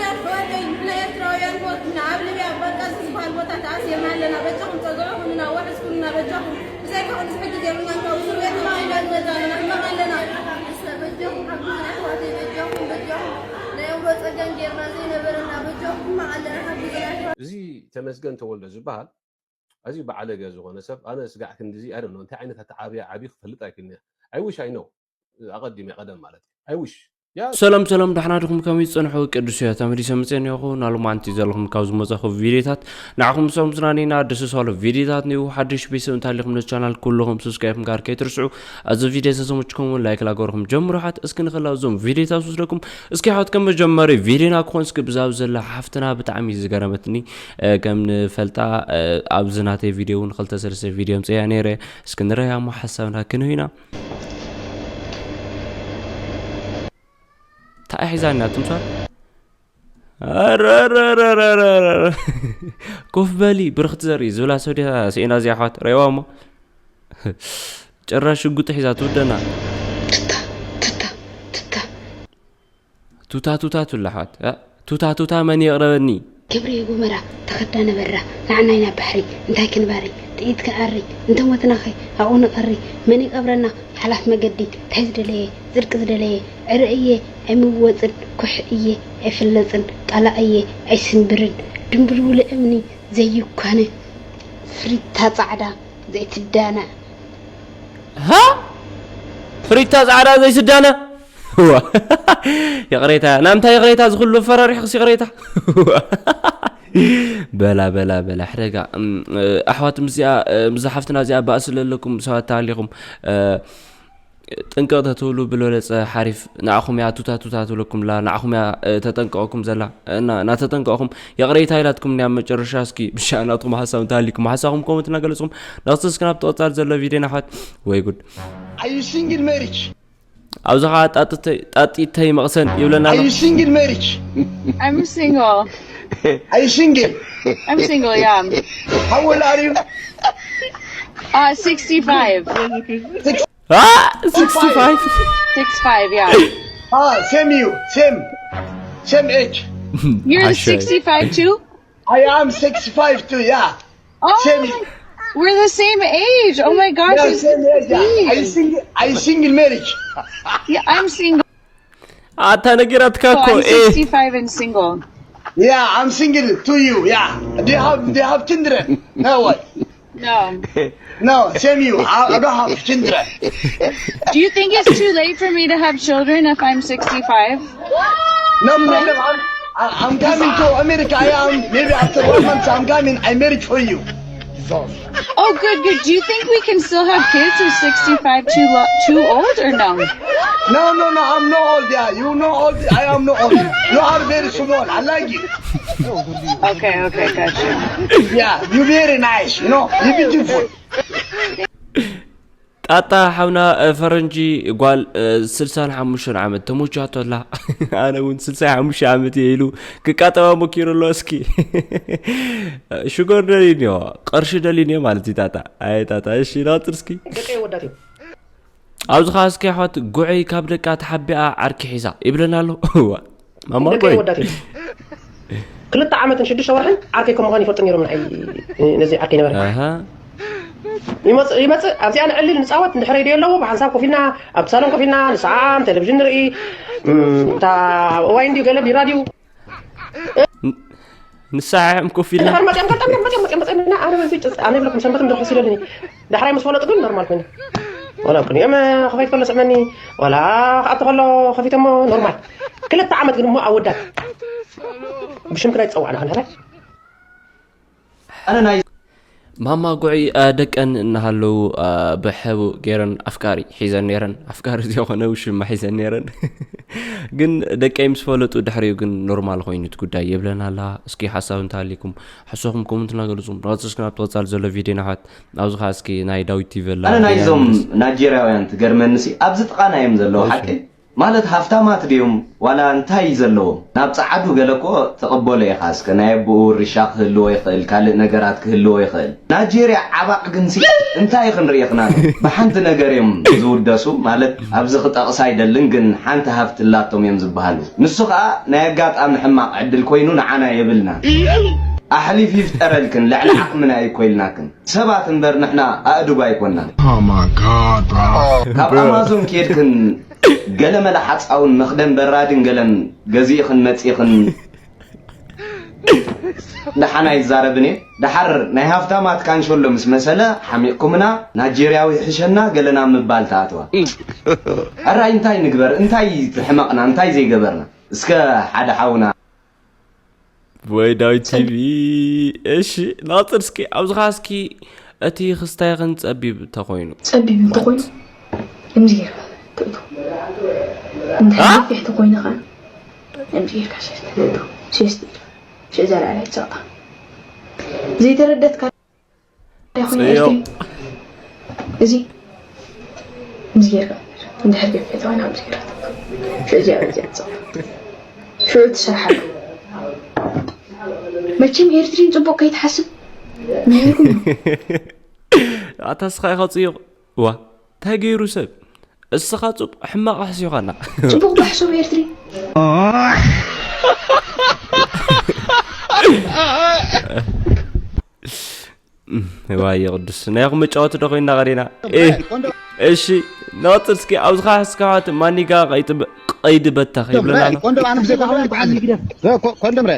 ኣሕዋተይ፣ ንሕና ኤርትራውያን ሞት ንዓብ ሊብያ በቃ ዝበሃል ቦታ ተኣሲርና ኣለና። በጃኹም ጸግዑ ኩኑና፣ ዋሕስ ኩኑና በጃኹም። ብዘይካኹም ዝሕግዝ የብልናን። ካብ እስር ቤት ንኽንወጽእ ዘለና ሕማቕ ኣለና። በጃኹም ሓግዙና ኣሕዋተይ፣ በጃኹም፣ በጃኹም። ናይ ኣእምሮ ጸገም ጌርና ዘይነበረና፣ በጃኹም ሕማቕ ኣለና፣ ሓግዙና ኣሕዋተይ። እዚ ተመስገን ተወልደ ዝበሃል፣ ኣዝዩ በዓለገ ዝኾነ ሰብ፣ ኣነ ስጋዕ ክንድዚ፣ I don't know፣ እንታይ ዓይነት ኣተዓብያ ዓብዩ ክፈልጥ ኣይክእልን እየ። I wish I know፣ ኣቐዲመ ቀደም ማለት እዩ። I wish። ያ ሰላም ሰላም፣ ዳሕና ድኹም ከመይ ዝጸንሑ ቅዱስ እዮ ተመሊሰ መጽኤ እኒኦኹ። ናሎማዓንቲ ዘለኹም ካብ ዝመጻኹ ቪዲዮታት ንዓኹም ሰላም ዝናኒና ደስ ሳሉ ቪዲዮታት ኒው ሓድሽ ቤተሰብ እንታሊኹም ነዚ ቻናል ኩልኹም ሰብስክራይብ ምግባር ከይትርስዑ። ኣብዚ ቪዲዮ ተሰሙችኩም ላይክ ላገርኹም ጀምሩ። ሓት እስኪ ንኽላ እዞም ቪዲዮታት ዝወስደኩም እስኪ ሓት ከም መጀመሪ ቪዲዮና ክኾን እስኪ ብዛብ ዘላ ሓፍትና ብጣዕሚ ዝገረመትኒ፣ እ፣ ከም ንፈልጣ፣ እ፣ ኣብዚ ናተይ ቪዲዮ እውን ክልተ ሰለስተ ቪዲዮ ምጽያ ነይረ። እስኪ ንረያ እሞ ሓሳብና ክንህይና። እንታይ ሒዛና ትምሳል? ኧረ፣ ኧረ፣ ኧረ፣ ኧረ፣ ኧረ፣ ኧረ። ኮፍ በሊ ብርኽቲ ዘርኢ ዝብላ ሰብ ድያ ስኢና እዚኣ ኣሕዋት? ረእዋ እሞ። ጭራሽ ሽጉጥ ሒዛ ትውደና። ቱታ፣ ቱታ፣ ቱታ። ቱታ፣ ቱታ ትብላ ኣሕዋት። እ፣ ቱታ፣ ቱታ መን የቕረበኒ? ገብረ ጎመራ ተኸዳ ነበራ። ንዓናይ ናብ ባሕሪ እንታይ ክንባሪ? ጥይት ክኣሪ እንተሞትናኸ ኣብኡ ንቐሪ። መን ይቐብረና? ሓላፍ መገዲ ታይ ዝደለየ? ጽድቂ ዝደለየ ዕረ እየ ኣይምወጽን፣ ኩሕ እየ ኣይፍለጽን፣ ቃላ እየ ኣይስንብርን። ድንብልውለ እምኒ ዘይኳነ ፍሪታ ጻዕዳ ዘይትዳነ። ሃ? ፍሪታ ጻዕዳ ዘይትዳነ? ዋ። ይቕሬታ፣ ናምንታይ ይቕሬታ ዝኹሉ ፈራሪሕክስ ይቕሬታ? ዋ። በላ፣ በላ፣ በላ፣ ሕደጋ። እም፣ ኣሕዋት፣ ምስዚኣ፣ እ፣ ምስዛ ሓፍትና እዚኣ ባእሲ ዘለኩም ሰባት ተሃሊኹም፣ እ፣ ጥንቅቕ ተትብሉ ብልበለጸ ሓሪፍ። ንዓኹም እያ ቱታ ቱታ ትብለኩም ኣላ፣ ንዓኹም እያ፣ እ፣ ተጠንቅቐኩም ዘላ። እና፣ እናተጠንቀቕኩም ይቕሬታ ኢላትኩም እኒኣ ኣብ መጨረሻ። እስኪ ብሻ ናትኩም ሓሳብ እንተሃሊኩም ሓሳብኩም ኮመንት እናገለጽኩም፣ ናኽቲ እስኪ ናብ ተቐጻሊ ዘሎ ቪድዮ ንኣሕዋት። ወይ ጉድ። Are you single marriage? ኣብዚ ኸዓ ጣጢተይ፣ ጣጢተይ መቕሰን ይብለና ኣሎ። Are you single marriage? I'm single. Are you single? I'm single, yeah. How old are you? Uh, sixty-five. Six- አ፣ sixty-five። Six five, yeah. Ah, same you, same, same age. You're አሸ- sixty-five too? I am sixty-five too, yeah. Oh, same. My, we're the same age. Oh my gosh, yeah, you're same age, yeah. Are you single? Are you single marriage? Yeah, I'm single. ኣታ ነጊራትካ እኮ። I'm sixty-five and single. Yeah, I'm single to you. Yeah. Do you have, do you have children? No, what? No. No, same you. I, I don't have children. Do you think it's too late for me to have children if I'm sixty-five? No problem. I'm, I- I'm coming to America. I am, maybe after one month I'm coming. I married for you. Oh, good, good. Do you think we can still have kids? Is sixty-five too lo- too old or no? No, no, no. I'm not old. Yeah, you know old. I am not old. You are very small. I like you. Okay, okay, gotcha. Yeah, you very nice. You know, you beautiful. ጣጣ ሓውና፣ እ፣ ፈረንጂ ጓል፣ እ፣ ስልሳን ሓሙሽተን ዓመት ተሞቻቶ ኣላ። ኣነ እውን ስልሳን ሓሙሽተ ዓመት እየ ኢሉ ክቃጠባ ሞኪሩ ኣሎ። እስኪ ሽጎር ደልዩ እኒኦ፣ ቅርሺ ደልዩ እኒኦ ማለት እዩ ጣጣ። ኣይ ጣጣ፣ እሺ፣ ንቐጽል እስኪ። ደቂ ወዳት እዩ። ኣብዚ ኸዓ እስኪ ኣሕዋት፣ ጉዐይ ካብ ደቃ ተሓቢኣ ዓርኪ ሒዛ ይብለና ኣሎ። እዋ። ማማ ደቂ ቆይ። ወዳት እዩ። ክልተ ዓመትን ሽዱሽተ ወርሕን ዓርከይ ከም ምዃን ይፈልጡ ነይሮም ንዓይ፣ ነዚ ዓርከይ ነበረ። ኣሃ። ይመጽእ፣ ይመጽእ፣ ኣብዚኣ ንዕልል፣ ንጻወት፣ እንድሕር ሬድዮ ኣለዎ፣ ብሓንሳብ ኮፍ ኢልና፣ ኣብ ሳሎን ኮፍ ኢልና፣ ንሰዓም፣ ቴሌቪዥን ንርኢ፣ እም፣ እታ ዋይ እንድዩ፣ ገለ ቢራ ድዩ? ን-፣ ንሰዓም ኮፍ ኢልና። እንድሕር መጺኦም፣ ቀልጠም፣ መጺኦም፣ መጺኦም፣ መጺኦም፣ መጺኦም፣ ኣነ በዚ ጭ-፣ ኣነ ይብለኩም፣ ሰንበት እንድሕር ሕስ ኢለልኒ። ዳሕራይ ምስ ፈለጡ ግን ኖርማል ኮይኑ። ወላ ኩን እዮም፣ እ፣ ከፈይት ከሎ ስዕመኒ፣ ወላ ክኣቱ ከሎ ከፊቶሞ ኖርማል። ክልተ ዓመት ግን እሞ ኣወዳት ብሽም ክናይ ዝጸዋዕና ክንሕረ። ኣነ ናይ ማማ ጉዒ፣ እ፣ ደቀን እናሃለዉ፣ እ፣ ብሕቡእ ገይረን ኣፍቃሪ ሒዘን ነይረን። ኣፍቃሪ ዝኾነ ውሽማ ሒዘን ነይረን። ግን ደቀይ ምስ ፈለጡ ድሕሪኡ ግን ኖርማል ኮይኑ እቲ ጉዳይ የብለን ኣላ። እስኪ ሓሳብ እንተሃሊኩም ሓሳብኩም ኮመንት እናገለጹ ንቐጽል እስኪ ናብ ተቐጻሊ ዘሎ ቪድዮ ንኣሕዋት። ኣብዚ ኸዓ እስኪ ናይ ዳዊት ቲቪ ኣላ። ኣነ ናይዞም ናይጀርያውያን ትገርመኒ ሲ፣ ኣብዚ ጥቓና እዮም ዘለዉ፣ እሺ። ሓቂ? ማለት ሃፍታማት ድዮም ዋላ እንታይ እዩ ዘለዎም? ናብ ጸዓዱ ገለ እኮ ተቐበሎ ኢኻ እስከ ናይ ኣቦኡ ውርሻ ክህልዎ ይኽእል ካልእ ነገራት ክህልዎ ይኽእል። ናይጄርያ ዓባቕ ግንሲ እንታይ ክንርኢ ኢኽና? ብሓንቲ ነገር እዮም ዝውደሱ ማለት ኣብዚ ክጠቕስ ኣይደልን ግን ሓንቲ ሃፍቲ ኣላቶም እዮም ዝበሃሉ። ንሱ ኸኣ ናይ ኣጋጣሚ ሕማቕ ዕድል ኮይኑ ንዓና የብልናን። ኣሕሊፉ ይፍጠረልክን ልዕሊ ዓቕምና እዩ እኮ ኢልናክን። ሰባት እምበር ንሕና ኣእዱግ ኣይኮናን። ካብ ኣማዞን ኬድክን ገለመለ ሓፃውን መኽደን በራድን ገለን ገዚእኽን መፂእኽን ደሓን ኣይዛረብን እየ። ደሓር ናይ ሃፍታማት ካንሸሎ ምስ መሰለ ሓሚቕኩምና ናይጄርያዊ ይሕሸና ገለና ምባል ተኣትዋ። ኣራይ እንታይ ንግበር እንታይ ተሕመቕና እንታይ ዘይገበርና እስከ ሓደ ሓውና ወይ ዳዊት ቲቪ። እሺ ናፅር እስኪ ኣብዚ ኸዓ እስኪ እቲ ክስታይኽን ፀቢብ ተኾይኑ ፀቢብ እንተኾይኑ ከምዚ ጌርካ ትእቱ እንተ ነፊሕ ተኾይኑ ኸዓ ከምዚ ጌርካ ሸስቲ ትእቱ ሸስቲ ኢልካ ሽዕ ዘላዕላ ይፀቕጣ ዘይተረደትካ ይኹን ፅዮ ኤርትሪ እዚ ከምዚ ጌርካ እንድሕር ገፊሕ ተኾይኑ ከምዚ ጌርካ ትእቱ ሽዕ እዚኣ እዚኣ ትፀቕጣ ሽዑ ትሰርሓሉ መቸም ኤርትሪን ፅቡቕ ከይትሓስብ ምሒርኩም እዩ ኣታ እስኻ ኢኻ ፅዩቕ ዋ እንታይ ገይሩ ሰብ እስኻ ፅቡቕ ሕማቕ ኣሕሲኻና ፅቡቕ ባሕሶ ኤርትሪ ዋየ ቅዱስ ናይኹም መጫወቲ ዶ ኮይንና ቀሪና እሺ ነቕፅል እስኪ ኣብዚ ኸዓ እስካዋት ማኒጋ ቀይዲ በተኽ ይብለና ኣሎ ኮንዶም ኣነ ብዘይ ኮንዶም ይበሃል ኮንዶም ረ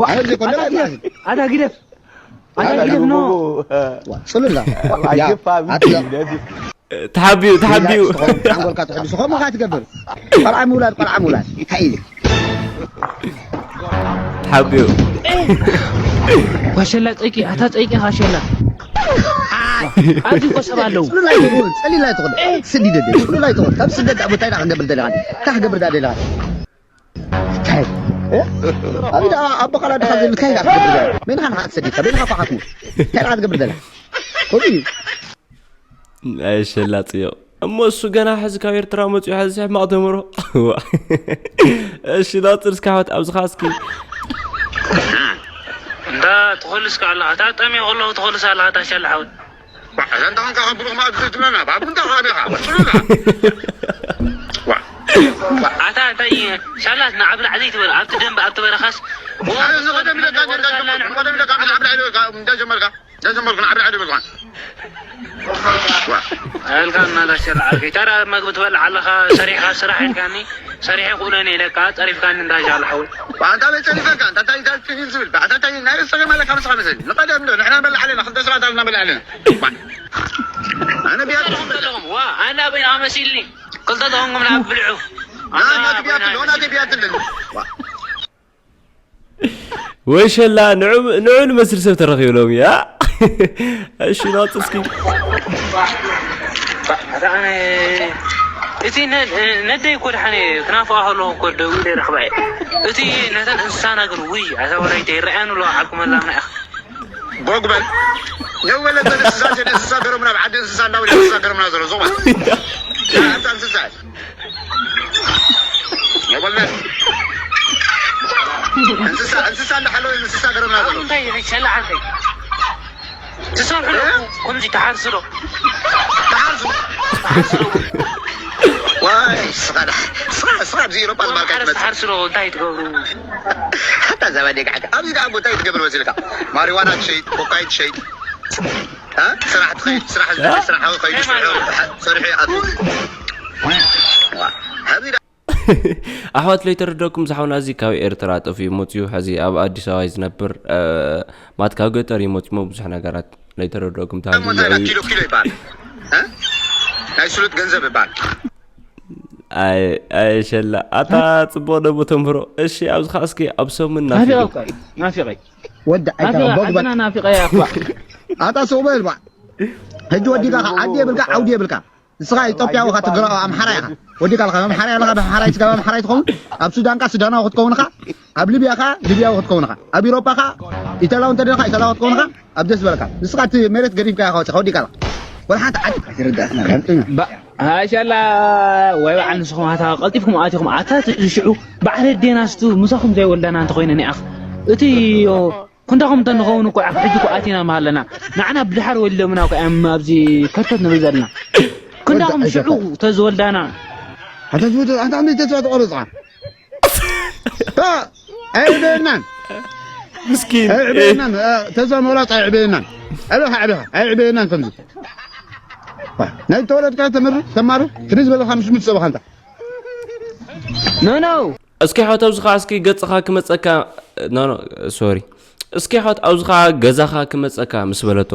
ኣነ ብዘይ ኮንዶም ኣይበሃል ኣታ ግደፍ ኣታ ግደፍ ኖ ጽሉላ ተሓቢኡ ተሓቢኡ ሓንጎልካ ትሕድሱ ከምኡ ካ ትገብር ቆልዓ ምውላድ ቆልዓ ምውላድ እንታይ እዩ ተሓቢኡ ዋሸላ ጠይቂ ኣታ ጠይቂ ካሸላ ኣብዚ እኮ ሰብ ኣለዉ ጽሉላ ይትኹን ጸሊላ ይትኹን ስዲደ ጽሉላ ይትኹን ካብ ስደት ኣብ እንታይ ዳ ክንገብር ደለኻ እንታይ ክገብር ዳ ደለኻ እንታይ ኣብ ዳ ኣብ በቃላ ድኻ ዝብል እንታይ ዳ ክገብር ደለኻ መን ኻን ኻት ሰዲካ መን ኻን ኻት እንታይ ዳ ክገብር ደለኻ ኮቢ ኣይሸላጥዮ እሞ እሱ ገና ሕዚ ካብ ኤርትራ መፅኡ ሕዚ ሕማቕ ተምሮ እሺ ናፅር እስካሕወት ኣብዚ ኻ እስኪ እንዳ ትኾልስ ከ ኣለኻ እታ ጠሚየ ከለኹ ትኾልስ ኣለኻ እታ ሸላ ሓወት እዛ እንተ ኾንካ ከም ብሩኽ ማእዲ ዘይትብለና ባብ እንተ ኸኣ ዲኻ ጽሉና ኣታ እንታይ ሻላት ንዓብ ላዕሊ ትበል ኣብቲ ደንብ ኣብቲ በረኻስ ኣነ ዝቐደም ኢለካ እንደ ቀደም ኢለካ ንዓብ ላዕሊ ኢለካ እንደ ጀመርካ እንደ ጀመርኩ ንዓብ ላዕሊ ኢለካ ኣልካ እናዳሸር ዓርከይ ታራ መግቢ ትበልዕ ኣለኻ ሰሪሕካ ስራሕ ኢልካኒ ሰሪሐ ክእለኒ ኢለካ ጸሪፍካኒ እንዳ ሻላ ሓወይ ኣንታ በይ ጸሪፈካ ኣንታ እንታይ እንታይ ትብል ትብል ኣንታ እንታይ ናይ ርእስኻ ማለት ካብ ስኻ መሰለኒ ንቐደም ዶ ንሕና ንበልዕ ኣለና ክልተ ሰባት ኣለና ንበልዕ ኣለና ኣነ ብያ ኣለኹም ዋ ኣና በይ ኣመሲልኒ ክልተ ተኾንኩም ናብ ብልዑ ናቲ ብያ ትሎ ናቲ ብያ ትልኒ ወሸላ ንዑ ንመስል ሰብ ተረኺቡ ሎሚ ያ እሺ ናውፅ እስኪ እቲ ነደይ እኮ ድሓነ ክናፍኣ ከለኹ እኮ ደው ኢለ ረኽባ እየ እቲ ነተን እንስሳና ግን ውይ ኣታ ወላይተ ይረኣያን ኣለዋ ዓልኩመላምና ኢኻ ቦግ በል የወለደ እንስሳ ሴት እንስሳ ገረሙና ኣብ ዓዲ እንስሳ እንዳበለ እንስሳ ገረሙና ዘሎ ዞባ ኣንታ እንስሳ የወለደ እንስሳ እንስሳ እንዳሓለወ እንስሳ ገረሙና ዘሎ እንታይ ይሸላ ዓርከይ ትሰርሑ ዶ ከምዚ ትሓርሱ ዶ ትሓርሱ ትሓርሱ ዶ ዋይ ስኻ ስኻ ኣብዚ ኢሮፓ ዝባልካ ማሕረስ ትመጽእ ትሓርሱ ዶ እንታይ ትገብሩ ሓታ ዘመን የግሓካ ኣብዚ ደኣ እሞ እንታይ ትገብር መሲልካ ማሪዋና ትሸይጥ ኮካይን ትሸይጥ እ? ስራሕ ትኸይድ ስራሕ ዝደሊ ስራሕ ከይዱ ስርሑ ሰርሑ ይኣቱ ኣብዚ ደኣ ኣሕዋት ለይተረደኩም ዝሓውና እዚ ካብ ኤርትራ ጠፊኡ መፅዩ ሕዚ ኣብ ኣዲስ ኣበባ እዩ ዝነብር እ፣ ማለት ካብ ገጠር እዩ መፅሞ ብዙሕ ነገራት ለይተረደኩም እሞ እንታይ ኢላ ኪሎ ኪሎ ይበሃል እ? ናይ ስሉጥ ገንዘብ ይበሃል ኣይ ሸላ ኣታ ፅቡቅ ደሞ ተምህሮ እሺ ኣብዚ ከዓ እስኪ ኣብ ሰሙን ናፊቐ ናፊቁ እኮ እዩ ናፊቐ እዩ ወዲ ናፊቐ ኣይተበግበል ዓድና ናፊቐ እያ እኳ ኣታ ሰው በል ባ ሕጂ ወዲካ ኻ ዓዲ የብልካ ዓውዲ የብልካ ንስኻ ኢትዮጵያዊ ኻ ትግራዊ ኣምሓራ ኢኻ ወዲካ ለኻ ኣምሓራ ኣለኻ ኣምሓራይ ስጋ ኣምሓራይ ትኸውን ኣብ ሱዳንካ ሱዳናዊ ክትከውንኻ ኣብ ሊብያኻ ሊብያዊ ክትከውንኻ ኣብ ኢሮፓኻ ኢታላዊ እንተ ደኻ ኢታላዊ ክትከውንኻ ኣብ ደስ በለካ ንስኻ እቲ መሬት ገዲፍካ ኢኻ ወፂኻ ወዲካ ለኻ ወላ ሓንቲ ዓዲ ኣይትርዳእና ሃሻላ ወይ በዓል ንስኹም ኣታ ቀልጢፍኩም ኣቲኹም ኣታ ትሽዑ በዓል ኣዴናስቱ ምሳኹም ዘይወልዳና እንተኾይነ ኒኣኽ እቲ ዮ- ክንዳኹም እንተንኸውን እኮ ኣብ ሕጂ እኮ ኣቲና ምሃለና ንዓና ብድሓር ወሊዶምና እኮ እዮም ኣብዚ ከርተት ንብል ዘለና ክንዳኹም ሽዑ ተዝወልዳና ኣታ ዝወደ ኣታ ኣንተ ተስፋ ተቆረጽካ ኣይዕበየናን ምስኪን ኣይዕበየናን ተስፋ መቁራጽ ኣይዕበየናን ኣበኻ ኣበኻ ኣይዕበየናን ከምዚ ናይ ተወለድካ ተምር ተማር ክንዲ ዝበለካ ምስ ምትጸበኻ እንታ no no እስኪ ሓወት ኣብዚ ኸዓ እስኪ ገጽኻ ክመጸካ no no sorry እስኪ ሓወት ኣብዚ ኸዓ ገዛኻ ክመጸካ ምስ በለቶ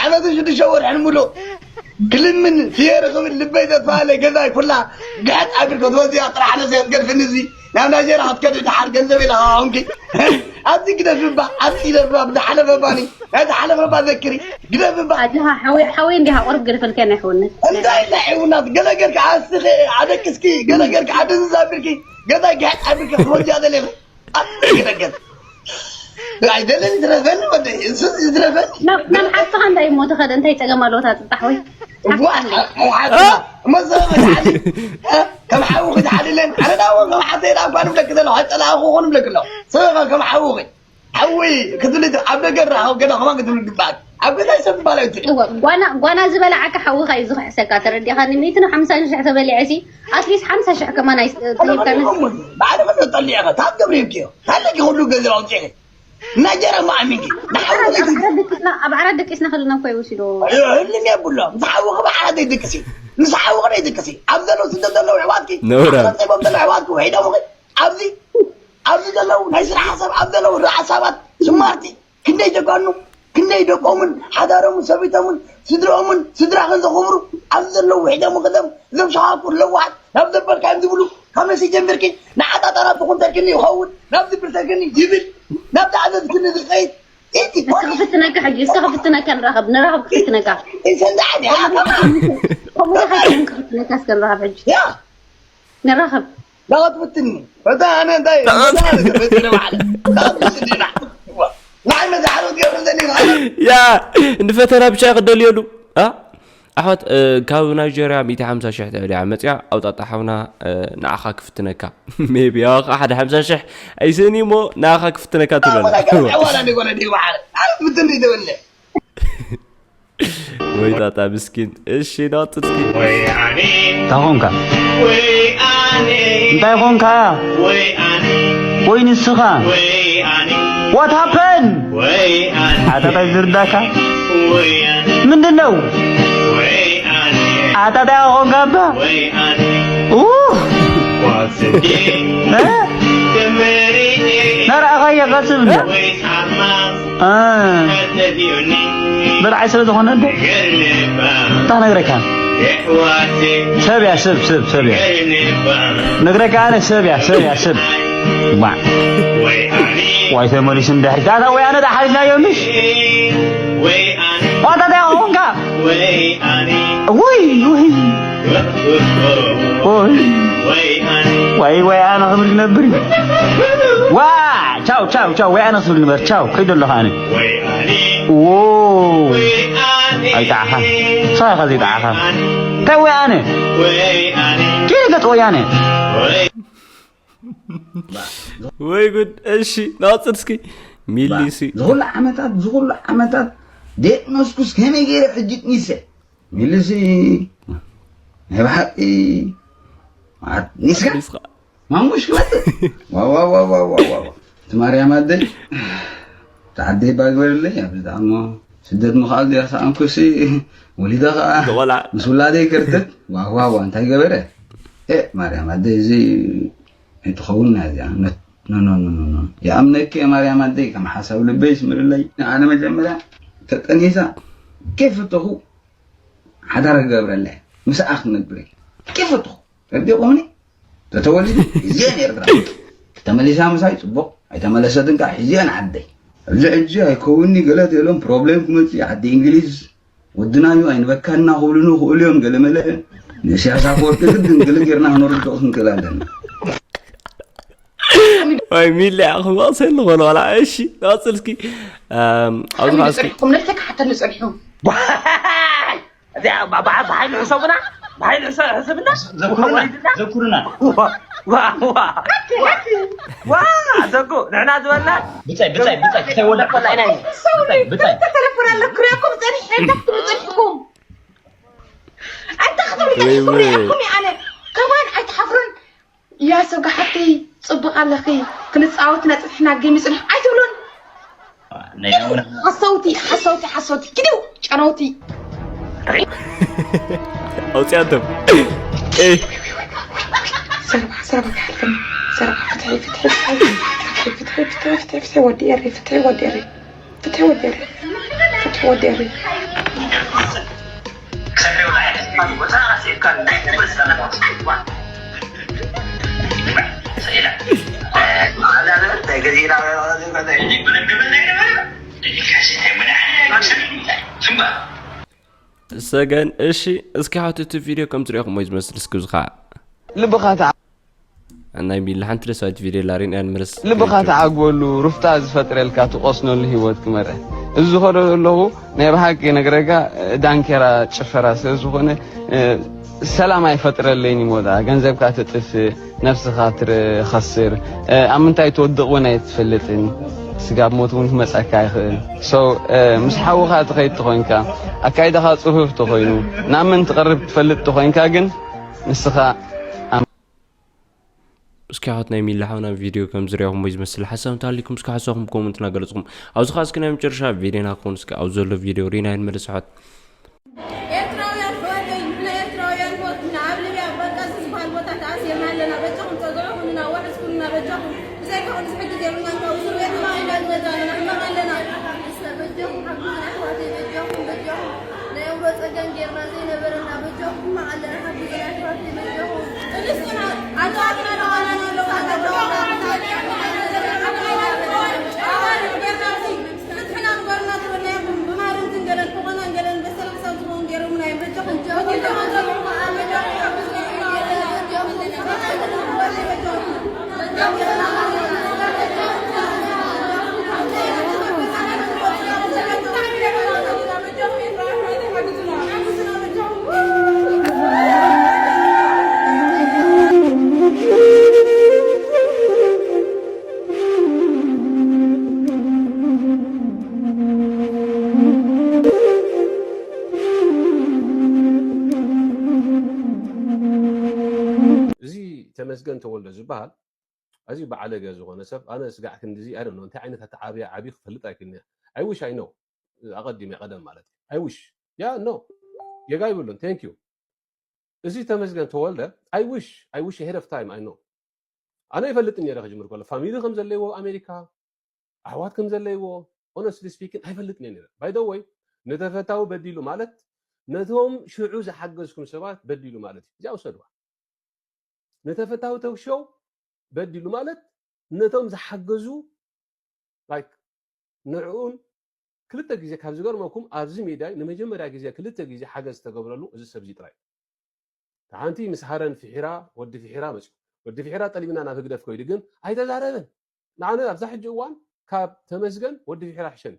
ዓመት ሽዱሽተ ወርሕን ሙሉእ ክልምን ፍየሪ ክብል ልበይ ዘጥፋኣለይ ገዛይ ኩላ ግሕጥ ኣቢልካ ትወፅያ ጥራሕ ነሰ ክትገድፍኒ እዚ ናብ ናይጀርያ ክትከዲ ድሓር ገንዘብ ኢልካ ኾንኪ ኣብዚ ግደፍባ ኣብዚ ግደፍባ ብዝሓለፈባኒ ናይ ዝሓለፈባ ዘክሪ ግደፍባ ኣጆኻ ሓወይ ሓወይ እንዲኻ ቁርብ ግደፈልካ ናይ ሕውነት እንታይ ኢልካ ሕውናት ገለ ጌርካ ኣስኺ ኣደቅስኪ ገለ ጌርካ ኣደንዝዝ ኣቢልኪ ገዛይ ግሕጥ ኣቢልካ ክትወፅያ ደሊኺ ኣይደልን ይትረፈኒ ወደይ እሱስ ይትረፈኒ ናብ ሓፍትኻ እንታይ እሞ ተኸደ እንታይ ፀገም ኣለዎ እታ ፅጣሕ ወይ እሞ ከም ሓዊ ክትሓልለን ኣነ ዳ ከም ሓተይ ዳ እኳ ንብለክ ዘለኹ ኣይፀላእኹ ኹ ንብለክ ኣለኹ ስበኻ ከም ሓዊ ሓዊ ክትብል ኣብ ደገ ራኸብ ገዳ ከማን ክትብል ግባኣክ ኣብ ገዛይ ሰብ ባላ ይትል ጓና ጓና ዝበላዓካ ሓውኻ እዩ ዝኽሕሰካ ተረዲኻኒ ሚእትን ሓምሳን ሽሕ ተበሊዐ ሲ ኣትሊስት ሓምሳ ሽሕ ከማን ኣይትህብካኒ ባዕልኻ ተጠሊዕኻ ታብ ገብርኤልኪዮ ታለኪ ኩሉ ገንዘብ ኣውፂኺ ናጀራ ማኣሚንኪ ንሓውኺ ኣብ ዓራት ደቂስና ከለና እኮ ይወሲዶ ህልም የብሎ ምስ ሓውኺ ብዓራት ዘይድቅሲ ምስ ሓውኺ ዘይድቅሲ ኣብ ዘለዉ ስደት ዘለዉ ኣሕዋትኪ ነውራ። ኣብ ጸይቦም ዘለዉ ኣሕዋትኪ ውሒዶምኺ ኣብዚ ኣብዚ ዘለዉ ናይ ስራሕ ሰብ ኣብ ዘለዉ ርኣ ሰባት ስማርቲ ክንደይ ጀጋኑ ክንደይ ደቆምን ሓዳሮምን ሰብይቶምን ስድርኦምን ስድራኽን ዘኽብሩ ኣብዚ ዘለዉ ውሒዶም ከደም እዞም ሸኻኩር ለዋሓት ናብ ዘበልካዮም ዝብሉ ካብ መሲ ጀሚርኪ ንዓጣጣ ናብ ትኹን ተርክኒ ይኸውን ናብ ዝብል ተርክኒ ይብል ናብ ዝኣዘዝክኒ ዝኸይድ እቲ እስከ ክፍትነካ ሕጂ እስከ ክፍትነካ ንራኸብ ንራኸብ ክፍትነካ ሰንዳዕኒ ከምኡ ዝኸይድ ክፍትነካ እስከ ንራኸብ ሕጂ ንራኸብ ዳቐት ብትኒ ፈታ ኣነ እንታይ ፈታ ኣነ ተፈጥረ ባዕለ ዳቐት ብትኒ ና ንዓይ መዛሕሎ ትገብር ዘኒ ያ እንፈተና ብቻ ክደልየሉ ኣሕዋት ካብ ናይጀርያ ሚእቲ ሓምሳ ሽሕ ተዕሊያ መፅያ ኣውጣጣ ሓውና ንዓኻ ክፍትነካ ሜቢ ኣኻ ሓደ ሓምሳ ሽሕ ኣይስእኒ እሞ ንዓኻ ክፍትነካ ትብለና ወይ ጣጣ ምስኪን እሺ ናጥጥኪ እንታይ ኾንካ እንታይ ኾንካ ወይ ንስኻ What happened? ኣታታይ ዝርዳካ ምንድን ነው? ኣታታይ ኣኾንካ እባ ናርኣኻዮ ቀጽል በልዓይ ስለ ዝኾነ እንደ እንታይ ነግረካ ሰብ እያ ሰብ ሰብ ሰብ እያ ነግረካ ኣነ ሰብ እያ ሰብ እያ ሰብ ዋ ዋይ ተመሊሱ እንደ ሕጂ ዳታ ወያነ ዳ ሓሪፍናዮ ምሽ ዋታ ዳ ኾንካ ውይ ውይ ወይ ወይ ኣነ ክብል ነብር ዋ ቻው ቻው ቻው ወይ ኣነ ክብል ነበር ቻው ከይዶ ኣለኻ ኣነ ኣይጣዕኻ ሳኻ ዘይጣዕኻ እንታይ ወይ ኣነ ኪደ ገጥ ወያነ ወይ ጉድ እሺ ናፅር እስኪ ሚሊሲ ዝኹሉ ዓመታት ዝኹሉ ዓመታት ዴጥመስኩስ ከመይ ገይረ ሕጂ ጥኒሰ ሚሊሲ ናይ ብሓቂ ጥኒስካ ማሙሽ ክመፅእ ዋዋዋዋዋዋ እቲ ማርያም ኣደይ ተዓደይ ባግበርለይ ኣብዚ ዳሞ ስደት ምኽኣል ድያ ሰኣንኩሲ ወሊዳ ከዓ ምስ ውላደይ ከርተት ዋዋዋ እንታይ ገበረ ማርያም ኣደይ እዚ ኣይትኸውን እያ እዚኣ ኖኖኖኖኖ ይኣምነኪ እየ ማርያም ኣደይ ከም ሓሳብ ልበይ ይስምርለይ ኣነ መጀመርያ ተጠኒሳ ከይፈተኹ ሓዳር ክገብረለ ምስኣ ክነብር እየ ከይፈተኹ ተረዲቑምኒ ተተወሊዱ ሒዝየ ነይሩ ግራ ተመሊሳ ምሳይ ፅቡቕ ኣይተመለሰትን ከዓ ሒዝየ ንዓደይ ኣብዚ ሕጂ ኣይከውንኒ ገለ ተሎም ፕሮብሌም ክመፅእ ዓዲ እንግሊዝ ወድና እዩ ኣይንበካና ክብሉኒ ይኽእሉ እዮም ገለመለ ንእስያስ ኣፈወርቂ ግድን ገለ ጌርና ክነርድኦ ክንክእል ኣለና ወይ ሚሊ ኣኹም ኣቕሰ ኣለኾነ ዋላ እሺ ቀፅል እስኪ ኣብዚ ከዓ እስኪ ቁም ነብሰካ ሓተኒ ፀኒሑ እዚኣ ብሓይሊ ሕሰቡና ብሓይሊ ሕሰ- ሕስብና ዘኩሩና ወይድና ዘኩሩና ዋ ዋ ዋ ዋ ዘኩ ንሕና ዝበልና ብጻይ ብጻይ ብጻይ ክተይ ወዳ ቆላዕና ኢና። ብጻይ ብጻይ ተለፎን ኣለኩ ሪኣኩም ጸኒሐ እንታይ ክትብሉ ጸኒሕኩም እንታይ ክትብሉ ጸኒሕኩም ሪኣኩም ኣነ ከማን ኣይትሓፍሩን። ያ ሰብጋ ሓፍተይ ጽቡቕ ኣለኺ ክንጻወት ኢና ጸኒሕና ጌም ይጽንሕ ኣይትብሉን። ሓሰውቲ ሓሰውቲ ሓሰውቲ ኪዱ ጨነውቲ ኣውፅኣቶም ዘረባ ዘረባ ይሓልፈኒ ዘረባ ፍትሒ ፍትሒ ፍትሒ ፍትሒ ፍትሒ ፍትሒ ፍትሒ ወዲ ኤሪ ፍትሒ ወዲ ኤሪ ፍትሒ ወዲ ኤሪ ፍትሒ ወዲ ኤሪ ሰገን እሺ እስኪ ሓወት እቲ ቪድዮ ከም ትሪኦኹም ወይ ዝመስል እስኪ ዝኸዓ ልብኻ ተዓ- ናይ ሚሊ ሓንቲ ደሳዊት ቪድዮ ላሪን እያ ንምርስ ልብኻ ተዓግበሉ ሩፍታ ዝፈጥረልካ ትቆስነሉ ህይወት ክመርእ እዚ ዝኸዶ ዘለኹ ናይ ብሓቂ ነግረካ ዳንኬራ ጭፈራ ስለ ዝኾነ ሰላም ኣይፈጥረለይን ይሞታ ገንዘብካ ትጥፍእ ነብስኻ ትኸስር ኣብ ምንታይ ትወድቕ እውን ኣይትፈልጥን ስጋብ ሞት እውን ክመፀካ ይኽእል so ምስ ሓውኻ ትኸይድ ተኾይንካ ኣካይዳኻ ፅፉፍ ተኾይኑ ናብ መን ትቐርብ ትፈልጥ ተኾይንካ ግን ንስኻ እስኪ ሓወት ናይ ሚሊ ሓውና ቪድዮ ከም ዝሪኦኹም ወይ ዝመስል ሓሳብ እንተሃሊኩም እስኪ ሓሳብኩም ኮመንት እናገለፅኩም ኣብዚ ከዓ እስኪ ናይ መጨረሻ ቪድዮና ክኾን እስኪ ኣብ ዘሎ ቪድዮ ሪና ይንመለስ ኣሕዋት ኤርትራውያን ኣሕዋተይ ንሕና ኤርትራውያን ሞትና ኣብ ሊብያ በቃ እዚ ዝበሃል ቦታ ተኣሲርና ኣለና በጃኹም ፀግዑ ኩኑና ዋሕስ ኩኑና በጃኹም ብዘይካኹም ዝሕግዝ የብልናን ካብ እስር ቤት ተማቒልና ንመዛ ኣለና ሕማቕ ኣለና በጃኹም ሓግዙና ኣሕዋተይ በጃኹም በጃኹም ናይ ኣእምሮ ፀገም ጌርና ዘይነበረና በጃኹም ሕማቕ ኣለና ሓግዙና ኣሕዋተይ በጃኹም ጥንስትና ኣሕዋትና ተባላና ኣለዉ ፍትሕና ንገሩና ትብለና ኢኹም ብማርንትን ገለን ብቆናን ገለን በሰላም ክሳብ ዝኸውን ገይሮምና እዮም በጃኹም እዚ ተመስገን ተወልደ ዝበሃል ኣዝዩ በዓለገ ዝኾነ ሰብ ኣነ ስጋዕ ክንድዚ ኣይ ዶንት ኖ እንታይ ዓይነት ኣተዓብያ ዓብዩ ክፈልጥ ኣይክእልን እየ I wish I know ኣቐዲመ ቀደም ማለት እዩ I wish yeah no ጌጋ ይብሉን thank you እዚ ተመስገን ተወልደ I wish I wish ahead of time I know ኣነ ይፈልጥ ነይረ ክጅምር ከሎ ፋሚሊ ከም ዘለይዎ ኣሜሪካ ኣሕዋት ከም ዘለይዎ honestly speaking ኣይፈልጥን እየ ነይረ by the way ንተፈታዊ በዲሉ ማለት ነቶም ሽዑ ዝሓገዝኩም ሰባት በዲሉ ማለት እዩ እዚኣ ውሰድዋ ንተፈታዊ ቶክ ሾው በዲሉ ማለት ነቶም ዝሓገዙ like ንዕኡን ክልተ ግዜ ካብ ዝገርመኩም ኣብዚ ሜድያ ንመጀመርያ ግዜ ክልተ ግዜ ሓገዝ ዝተገብረሉ እዚ ሰብ እዚ ጥራይ እቲ ሓንቲ ምስ ሃረን ፍሒራ ወዲ ፍሒራ መፅኡ ወዲ ፍሒራ ጠሊምና ናብ ህግደፍ ከይዱ ግን ኣይተዛረበን ንዓነ ኣብዛ ሕጂ እዋን ካብ ተመስገን ወዲ ፍሒራ ሕሸኒ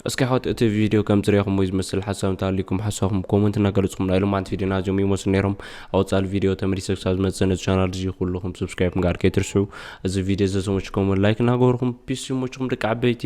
እስኪ ሓወት እቲ ቪድዮ ከም ዝሪኢኹም ወይ ዝመስል ሓሳብ እንተሃሊኩም ሓሳብኩም ኮመንት እናገለፅኩም ናይ ሎማዓንቲ ቪድዮና እዚኦም ይመስሉ ነይሮም ኣብ ወፃሊ ቪድዮ ተመሊሰ ክሳብ ዝመፅእ ነዚ ቻናል እዚ ኩልኹም ሰብስክራይብ ምግባር ከይትርስዑ እዚ ቪድዮ ዘሰመችኩም ላይክ እናገበርኩም ፒስ ይመችኩም ደቂ ዓበይቲ